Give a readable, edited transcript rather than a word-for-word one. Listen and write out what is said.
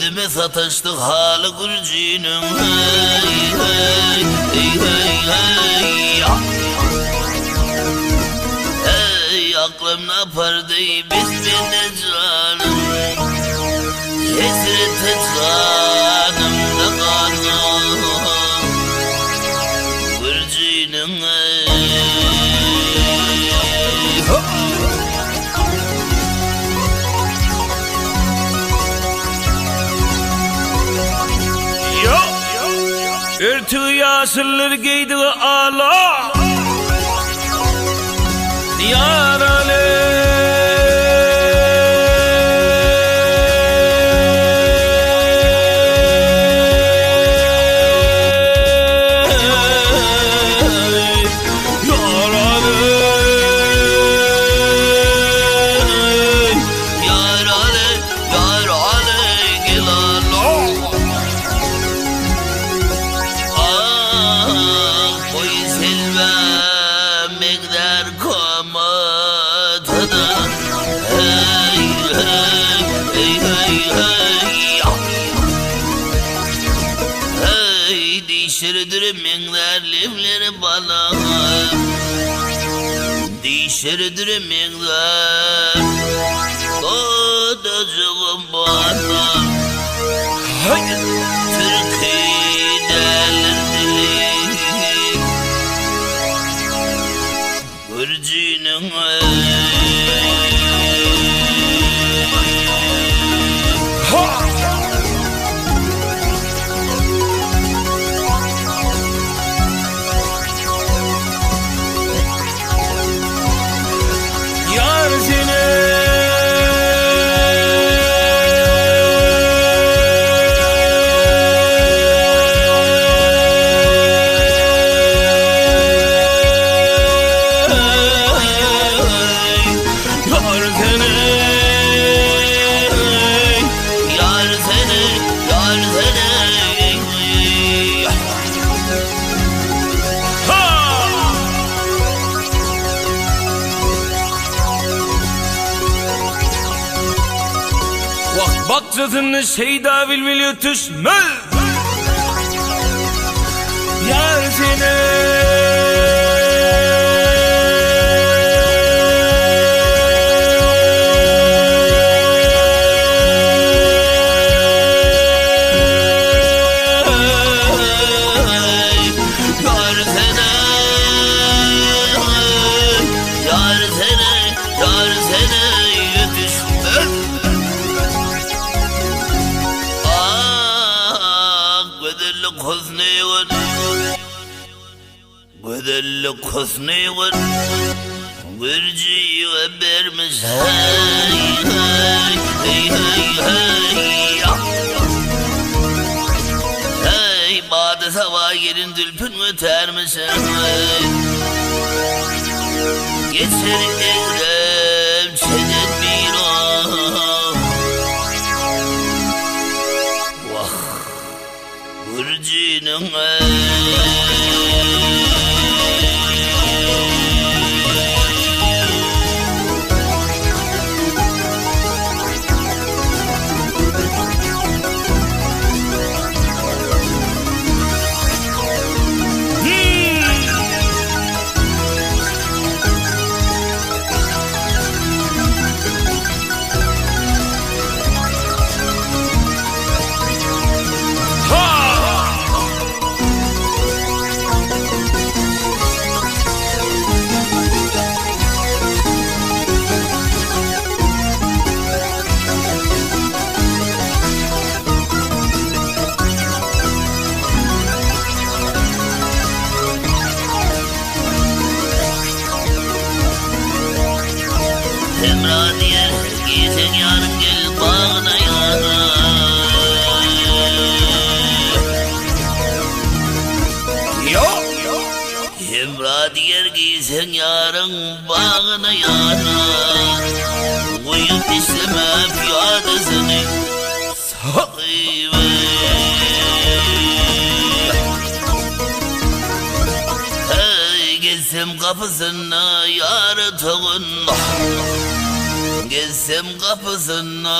Gözüme sataşdy haly gürjiniň Hey hey hey hey hey Hey aklymny apardy bitmedi janym Hesrete janymda galdym Gürjiniň hey Örtügi ýaşyldyr geýdigi ala. Ýaraly. Ýaraly, ýaraly gel-ala. Ah, boýy selbä meňzär kamatyna. Heý, heý, heý, heý, heý, ah. Heý, dişleri düre meňzär lebleri bala. Dişleri düre meňzär dodajygym bala. Türki däldir dili Gürjiniň Ýar seni. Ýar seni. Ýar seni, ýar seni. Ha! Wah bakjasyny şeýda bilbil ötüşmez. Ýar seni. Yar seni, yar seni, yar seni yetişmez. Ah, gözellik husny Gözellik husny Gürjüge bermiş hey hey hey hey hey Hey bady saba gelin zülpün götermiş hey. Geçer egrem çeden bir ah. Wah Gürjiniň Hemra diýer, Geýseň ýaryň gel bagyna ýara. Hemra diýer, Geýseň ýaryň bagyna ýara. Goýup isleme pyýadasyny sahyby. Heý, gezsem gapysynda ýary togun. Gezsem gapysynda.